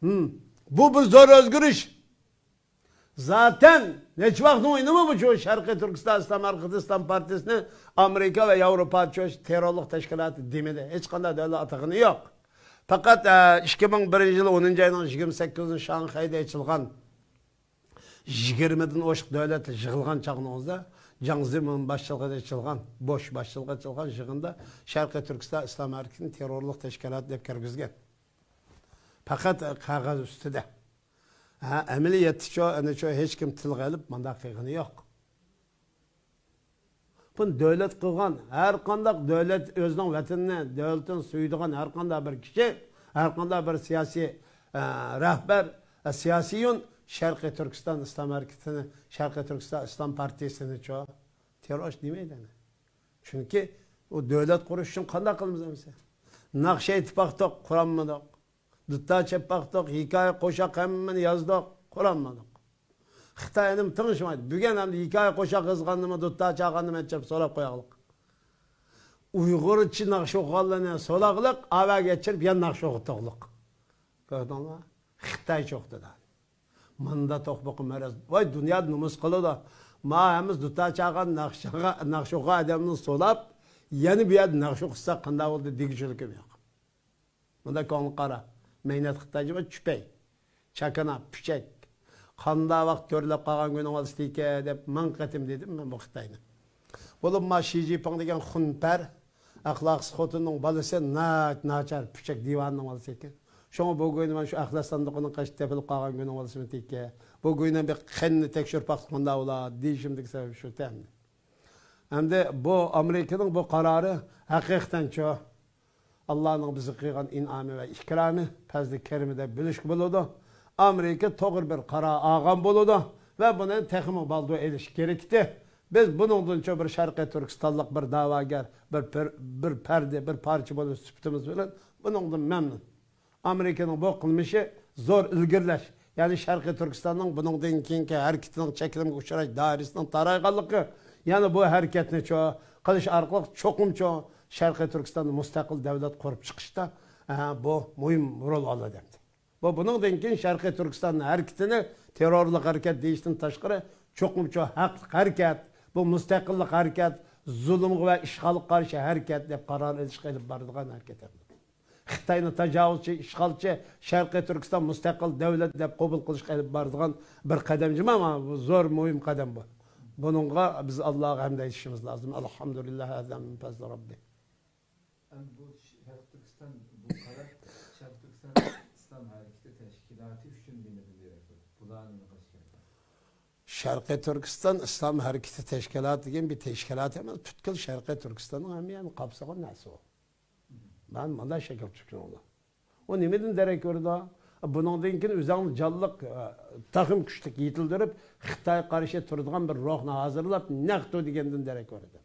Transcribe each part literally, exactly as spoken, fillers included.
ھىم. بۇ بىر زور ئۆزگىرىش. زاتەن نەچچە ۋاقىتنىڭ ئويۇنىمۇ بۇ شۇ شەرقىي تۈركىستان ئىسلام ھەرىكىتى ئىسلام پارتىيىسىنى ئامېرىكا ۋە ياۋروپا شۇ تېررورلۇق تەشكىلاتى دېمىدى. ھېچقانداق دۆلەت ئاتىغىنى يوق. پەقەت، ئە، ئىككى مىڭ بىرىنچى يىل ئونىنچى ئاينىڭ يىگىرمە سەككىزىنى شاڭخەيدە ئېچىلغان يىگىرمىدىن ئوشۇق دۆلەت يىغىلغان چاغنىڭىزدا جاڭ زېمىن باشچىلىقىدا ئېچىلغان، بوش باشچىلىقىدا ئېچىلغان يىغىندا شەرقىي تۈركىستان ئىسلام ھەرىكىتىنى تېررورلۇق تەشكىلاتى دەپ كىرگۈزگەن. پەقەت قەغەز ئۈستىدە. ھە، ئەمەلىيەتتىچۇ، ئەنىچۇ ھېچكىم تىلغا ئېلىپ مۇنداق قىلغىنى يوق. بۇنى دۆلەت قىلغان، ھەر قانداق دۆلەت ئۆزىنىڭ ۋەتىنىنى، دۆلىتىنى سۆيىدىغان ھەر قانداق بىر كىشى، ھەر قانداق بىر سىياسىي، ئە، رەھبەر، ئە، سىياسىيون شەرقىي تۈركىستان ئىسلام ھەرىكىتىنى، شەرقىي تۈركىستان ئىسلام پارتىيىسىنىچۇ تېررورچى دېمەيدۇ. چۈنكى ئۇ دۆلەت قۇرۇش ئۈچۈن قانداق قىلىمىز ئەمسە؟ ناخشا ئېيتىپ باقتۇق، قۇرالمىدۇق. دۇتار چېلىپ باقتۇق، ھېكايە، قوشاق ھەممىنى يازدۇق، قۇرالمىدۇق. خىتاي ئەنىمۇ تىڭشىمايدۇ. بۈگۈن ئەمدى ھېكايە، قوشاق يازغاننىمۇ، دۇتار چالغاننىمۇ دەپ سوراپ قوياقلىق. ئۇيغۇرچە ناخشا ئوقۇغانلارنى سوراقلىق، ئاۋاگە يەتكۈزۈپ يەنە ناخشا ئوقۇتۇقلۇق. كۆردۈڭلارمۇ؟ خىتايچە ئوقۇتىدۇ. ماندا توقبۇقى مەرەز. ۋاي، دۇنيادا نومۇس قىلىدۇ. ما ھەممىز دۇتار چالغان ناخشىغا، ناخشا ئوقۇغان ئادەمنى سولاپ، يەنە بۇ يەردە ناخشا ئوقۇتساق قانداق بولدى دېگۈچىلىكىم يوق. مۇنداق كۆڭلۈڭ قارا. مەينەت خىتايچە چۈپەي. چاكىنا، پۈچەك. قانداق ۋاقىت تۆرىلەپ قالغان كۈنۈڭ ئالىسىدىكەن دەپ مىڭ قېتىم دېدىم مەن بۇ خىتاينى. بولۇپمۇ شى جىنپىڭ دېگەن خۇنپەر، ئەخلاقسىز خوتۇننىڭ بالىسى ناھايىتى ناچار، پۈچەك دىۋانىنىڭ بالىسى ئىكەن. شۇڭا بۇ گۇينى مانا شۇ ئەخلەتساندۇقىنىڭ قېشىدا تېپىلىپ قالغان گۇينىڭ بالىسىمىتى ئىكەن. بۇ گۇينىڭ بىر قېنىنى تەكشۈرۈپ باقساق مۇنداق بولا دېيىشىمدىكى سەۋەب شۇ تەمدە. ئەمدى بۇ ئامېرىكىنىڭ بۇ قارارى ھەقىقەتەنچۇ ئاللانىڭ بىزگە قىلغان ئىنئامى ۋە ئىكرامى، پەزلى كەرىمى دەپ بىلىشكە بولىدۇ. ئامېرىكا توغرا بىر قارار ئالغان بولىدۇ ۋە بۇنى تېخىمۇ بالدۇر ئېلىش كېرەكتى. بىز بۇنىڭدىنچۇ بىر شەرقىي تۈركىستانلىق بىر دەۋاگەر، بىر پىر-، بىر پەردە، بىر پارچە بولۇش سۈپىتىمىز بىلەن بۇنىڭدىن مەمنۇن. ئامېرىكىنىڭ بۇ قىلمىشى زور ئىلگىرىلەش، يەنى شەرقىي تۈركىستاننىڭ بۇنىڭدىن كېيىنكى ھەرىكىتىنىڭ چەكلىمىگە ئۇچراش دائىرىسىنىڭ تارايغانلىقى، يەنى بۇ ھەرىكەتنىچۇ قىلىش ئارقىلىق چوقۇمچۇ شەرقىي تۈركىستاندا مۇستەقىل دەۋلەت قۇرۇپ چىقىشتا، ئە، بۇ مۇھىم رول ئالىدۇ. بۇ بۇنىڭدىن كېيىن شەرقىي تۈركىستان ھەرىكىتىنى تېررورلۇق ھەرىكەت دېيىشتىن تاشقىرى، چوقۇمچۇ ھەقلىق ھەرىكەت، بۇ مۇستەقىللىق ھەرىكەت، زۇلۇمغا ۋە ئىشغالغا قارشى ھەرىكەت دەپ قارار ئېلىشقا ئېلىپ بارىدىغان ھەرىكەت. خىتاينى تاجاۋۇزچى، ئىشغالچى، شەرقىي تۈركىستان مۇستەقىل دۆلەت دەپ قوبۇل قىلىشقا ئېلىپ بارىدىغان بىر قەدەم جۇمۇ، مانا بۇ زور مۇھىم قەدەم بۇ. بۇنىڭغا بىز ئاللاغا ھەمد ئېيتىشىمىز لازىم. ئەلھەمدۇلىللاھ، ھازا مىن پەزلى رەببى. ئەمدى بۇ شەرقىي تۈركىستان، بۇ قارار شەرقىي تۈركىستان ئىسلام ھەرىكىتى تەشكىلاتى ئۈچۈن نېمىدىن دېرەك بېرىدۇ؟ بۇلارنى نېمە قىلىش كېرەك؟ شەرقىي تۈركىستان ئىسلام ھەرىكىتى تەشكىلاتى دېگەن بىر تەشكىلات ئەمەس، پۈتكۈل شەرقىي تۈركىستاننىڭ ھەممە يەرنى قاپسىغان نەرسە ئۇ. مەن مۇنداق شەكىل چۈشىنىۋالدىم. ئۇ نېمىدىن دېرەك بېرىدۇ؟ بۇنىڭدىن كېيىن ئۆزۈڭنى جانلىق، تېخىمۇ كۈچلۈك يېتىلدۈرۈپ، خىتايغا قارشى تۇرىدىغان بىر روھنى ھازىرلاپ، نەق تۇر دېگەندىن دېرەك بېرىدۇ.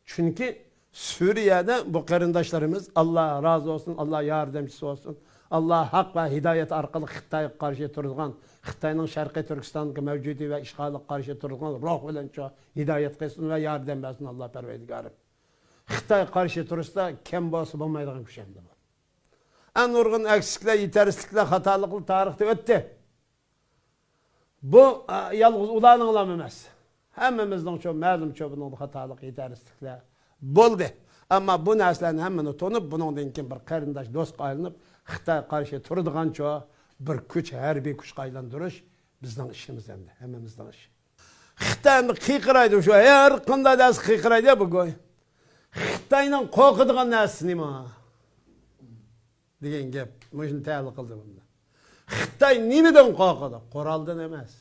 چۈنكى سۈرىيەدە بۇ قېرىنداشلىرىمىز، ئاللا رازى بولسۇن، ئاللا ياردەمچىسى بولسۇن، ئاللا ھەق ۋە ھىدايەت ئارقىلىق خىتايغا قارشى تۇرىدىغان، خىتاينىڭ شەرقىي تۈركىستاندىكى مەۋجۇدىيىتى ۋە ئىشغالىغا قارشى تۇرىدىغان روھ بىلەن شۇ ھىدايەت قىلسۇن ۋە ياردەم بەرسۇن ئاللا پەرۋەردىگارىم. خىتايغا قارشى تۇرۇشتا كەم بولسا بولمايدىغان كۈچ ئەمدى بۇ. ئەڭ نۇرغۇن ئەكسىلىكلەر، يېتەرسىزلىكلەر، خاتالىقلار تارىختا ئۆتتى. بۇ، ئا، يالغۇز ئۇلارنىڭلام ئەمەس. ھەممىمىزنىڭچۇ مەلۇمچۇ بۇنىڭدا خاتالىق، يېتەرسىزلىكلەر بولدى. ئەمما بۇ نەرسىلەرنى ھەممىنى تونۇپ، بۇنىڭدىن كېيىن بىر قېرىنداش دوستقا ئايلىنىپ، خىتايغا قارشى تۇرىدىغانچۇ بىر كۈچ، ھەربىي كۈچكە ئايلاندۇرۇش بىزنىڭ ئىشىمىز ئەمدى، ھەممىمىزنىڭ ئىشى. خىتاي ئەمدى قىيقىرايدۇ، شۇ ھەر قانداق نەرسە قىيقىرايدۇ بۇ گوي. خىتاينىڭ قورقىدىغان نەرسىسى نېمە؟ دېگەن گەپ. مۇشۇنى تەلىق قىلدى بۇندا. خىتاي نېمىدىن قورقىدۇ؟ قورالدىن ئەمەس.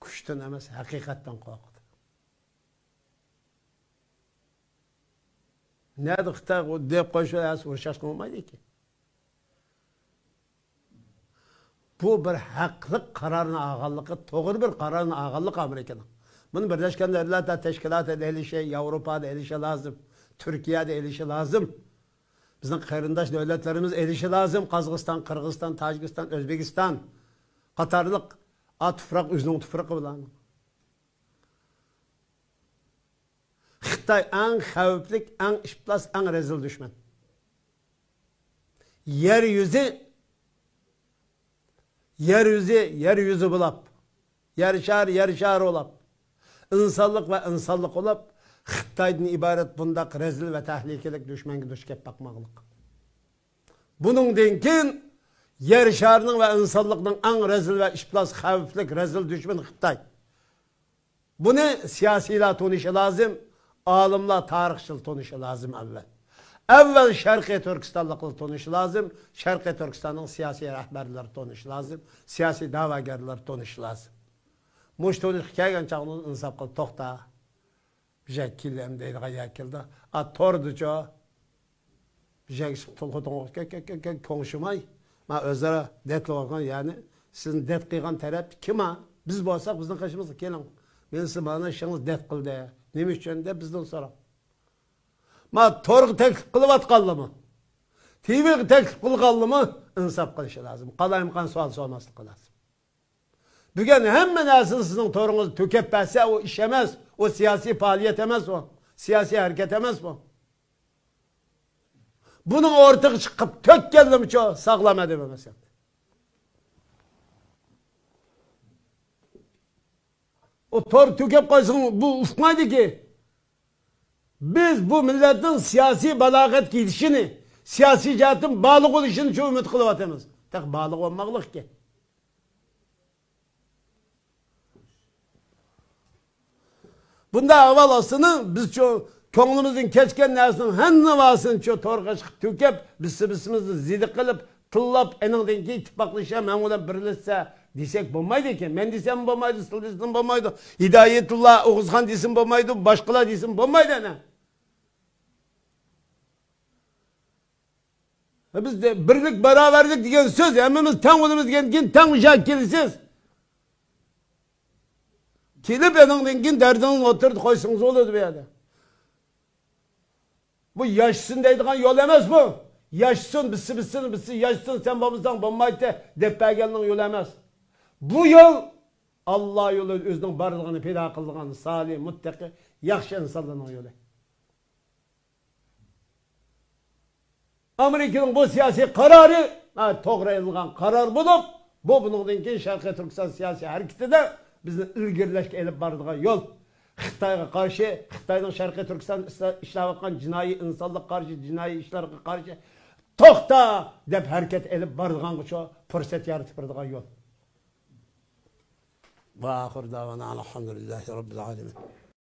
كۈچتىن ئەمەس، ھەقىقەتتىن قورقىدۇ. نەدە خىتاي دەپ قويسا، ھەس ئۇرۇشاشقا بولمايدىكەن. بۇ بىر ھەقلىق قارارنى ئالغانلىقى، توغرا بىر قارارنى ئالغانلىقى ئامېرىكىنىڭ. بۇنى بىرلەشكەن دۆلەتلەر تەشكىلاتى ئېلىشى، ياۋروپادا ئېلىشى لازىم، تۈركىيەدە ئېلىشى لازىم. بىزنىڭ قېرىنداش دۆلەتلىرىمىز ئېلىشى لازىم. قازاقىستان، قىرغىزىستان، تاجىكىستان، ئۆزبېكىستان قاتارلىق ئا تۇپراق ئۆزىنىڭ تۇپرىقى بۇلارنىڭ. خىتاي ئەڭ خەۋپلىك، ئەڭ ئىپلاس، ئەڭ رەزىل دۈشمەن. يەر يۈزى، يەر يۈزى، يەر يۈزى بولاپ، يەر شارى، يەر شارى بولاپ، ئىنسانلىق ۋە ئىنسانلىق بولاپ، خىتايدىن ئىبارەت بۇنداق رەزىل ۋە تەھلىكىلىك دۈشمەنگە دۇچ كەپ باقماقلىق. بۇنىڭدىن كېيىن يەر شارىنىڭ ۋە ئىنسانلىقنىڭ ئەڭ رەزىل ۋە ئىپلاس خەۋپلىك رەزىل دۈشمىنى خىتاي. بۇنى سىياسىيلار تونۇشى لازىم، ئالىملار، تارىخچىلار تونۇشى لازىم ئەۋۋەل. ئەۋۋەل شەرقىي تۈركىستانلىقلار تونۇشى لازىم، شەرقىي تۈركىستاننىڭ سىياسىي رەھبەرلىرى تونۇشى لازىم، سىياسىي دەۋاگەرلەر تونۇشى لازىم. مۇشۇ تونۇشقا كەلگەن چاغدا ئىنساپ قىل، توختا. بۇ يەرگە كېلەم دەيدىغان يەر كېلىدۇ. ئا، توردىچۇ. بۇ يەرگە چىقىپ تولغا توڭغا كە-، كە-، كە-، كە-، كوڭشىماي. ما ئۆزئارا دەتلەۋالغان، يەنى سىزنى دەت قىلغان تەرەپ كىم ھا؟ بىز بولساق بىزنىڭ قېشىمىزغا كېلىڭ. مېنى سىز مانا ئىشىڭىز دەت قىلدى. نېمە ئۈچۈن دەپ بىزدىن سوراڭ. ما تورغا تەكلىپ قىلىۋاتقانلىمۇ؟ تىۋىغا تەكلىپ قىلغانلىمۇ؟ ئىنساپ قىلىشى لازىم. قالايمىقان سوئال سورىماسلىقى لازىم. بۈگۈن ھەممە نەرسىنى سىزنىڭ تورىڭىزدا تۆكۈپ بەرسە، ئۇ ئىش ئەمەس، ئۇ سىياسىي پائالىيەت ئەمەس، ئۇ سىياسىي ھەرىكەت ئەمەس بۇ. بۇنىڭ ئورتىغا چىقىپ تۆككەنلىمىچۇ ساغلام ئادەم ئەمەس ئەمدى. ئۇ تور تۆكۈپ قويسىڭ، بۇ ئۇقمايدۇكى. بىز بۇ مىللەتنىڭ سىياسىي بالاغەتكە يېتىشىنى، سىياسىي جەھەتتىن بالىغ بولۇشىنى شۇ ئۈمىد قىلىۋاتىمىز. تېخى بالىغ بولماقلىق ئىكەن. بۇنداق ئەھۋال ئاستىدا بىز شۇ كۆڭلىمىزدىن كەچكەن نەرسىنىڭ ھەممىسىنى شۇ تورغا چىقىپ تۆكۈپ، بىسسە-بىسسىمىزنى زىدە قىلىپ، تىللاپ، ئېنىڭدىن كېيىن ئىتتىپاقلىشا، مەن بىلەن بىرلەشسە دېسەك بولمايدۇ ئىكەن. مەن دېسەم بولمايدۇ، سىلەر دېسىم بولمايدۇ، ھىدايەتۇللا، ئوغۇزخان دېسىم بولمايدۇ، باشقىلار دېسىم بولمايدۇ ئەنە. بىز دە-، بىرلىك، باراۋەرلىك دېگەن سۆز، ھەممىمىز تەڭ بولىمىز دېگەندىن كېيىن تەڭ مۇشۇ يەرگە كېلىسىز. كېلىپ، ئېنىڭدىن كېيىن دەردىڭىزنى ئوتتۇرىدا قويسىڭىز بولىدۇ بۇ يەردە. بۇ ياشىسۇن دەيدىغان يول ئەمەس بۇ. ياشىسۇن، بىسسە، بىسسە، بىسسە، ياشىسۇن، سەن بولمىساڭ بولمايتتى دەپ بەرگەننىڭ يولى ئەمەس. بۇ يول ئاللا يولى، ئۆزىنىڭ بارلىقىنى پىدا قىلىدىغان سالىھ، مۇتتەقى، ياخشى ئىنسانلارنىڭ يولى. ئامېرىكىنىڭ بۇ سىياسىي قارارى، ھە، توغرا ئېلىنغان قارار بولۇپ، بۇ بۇنىڭدىن كېيىن شەرقىي تۈركىستان سىياسىي ھەرىكىتىدە بىزنى ئىلگىرىلەشكە ئېلىپ بارىدىغان يول. خىتايغا قارشى، خىتاينىڭ شەرقىي تۈركىستان ئىشلا-، ئىشلەۋاتقان جىنايى، ئىنسانلىققا قارشى جىنايى ئىشلارغا قارشى توختا دەپ ھەرىكەت ئېلىپ بارىدىغانغىچە پۇرسەت يارىتىپ بېرىدىغان يول. ۋە ئاخىر داۋانا ئەلھەمدۇلىللاھى رەببىل ئالەمىن.